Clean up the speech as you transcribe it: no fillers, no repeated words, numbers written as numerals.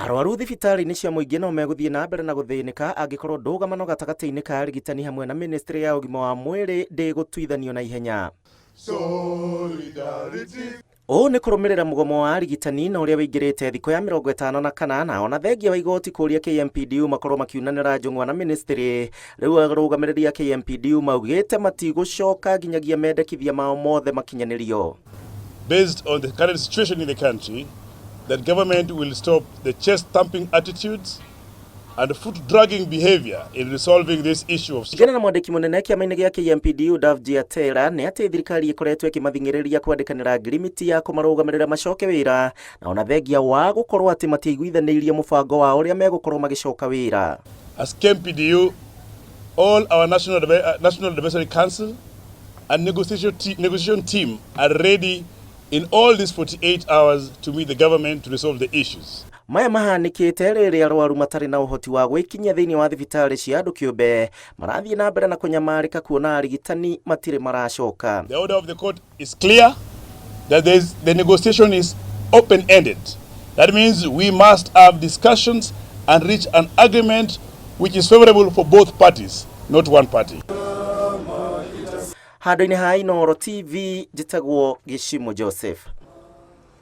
Arwaru thibitarĩ-inĩ cia mũingĩ no megũthiĩ na mbere na gũthĩnĩka angĩkorwo ndũgamano gatagatĩ-inĩ ka arigitani hamwe na ministry ya ũgima wa mwĩrĩ ndĩgũtuithanio na ihenya. Ũũ nĩ kũrũmĩrĩra mũgomo wa arigitani na ũrĩa wĩingĩrĩte thikũ ya 54 na ona thengia wa igoti kũria KMPDU makorwo makiunanĩra njũng'wa na ministry. Rĩu arũgamĩrĩri a KMPDU maugĩte matigũcoka nginyagia mendekithia mao mothe makinyanĩrio. Based on the current situation in the country, that government will stop the chest thumping attitudes and foot dragging behavior in resolving this issue of Kũringana na mwandĩki mũnene kĩama-inĩ gĩa KMPDU Davji Atera nĩ atĩ thirikari ĩkoretwo ĩkĩmathing'ĩrĩria kwandĩkanĩra ngirimiti ya kũmarũgamĩrĩra macoke wĩra na ona thengia wa gũkorwo atĩ matiaiguithanĩirie mũbango wa ũrĩa megũkorwo magĩcoka wĩra. As KMPDU, all our National Advisory Council and negotiation team are ready in all these 48 hours to meet the government to resolve the issues. Maya mahanĩkĩte rĩrĩa arwaru matarĩ na ũhoti wa gwĩkinyia thĩinĩ wa thibitarĩ cia andũ kĩũmbe marathiĩ na mbere na kũnyamarĩka kuona arigitani matirĩ maracoka. The order of the court is clear that the negotiation is open-ended. That means we must have discussions and reach an agreement which is favorable for both parties, not one party. Handũ-inĩ ha Inooro TV, njĩtagwo Gĩcimũ Joseph.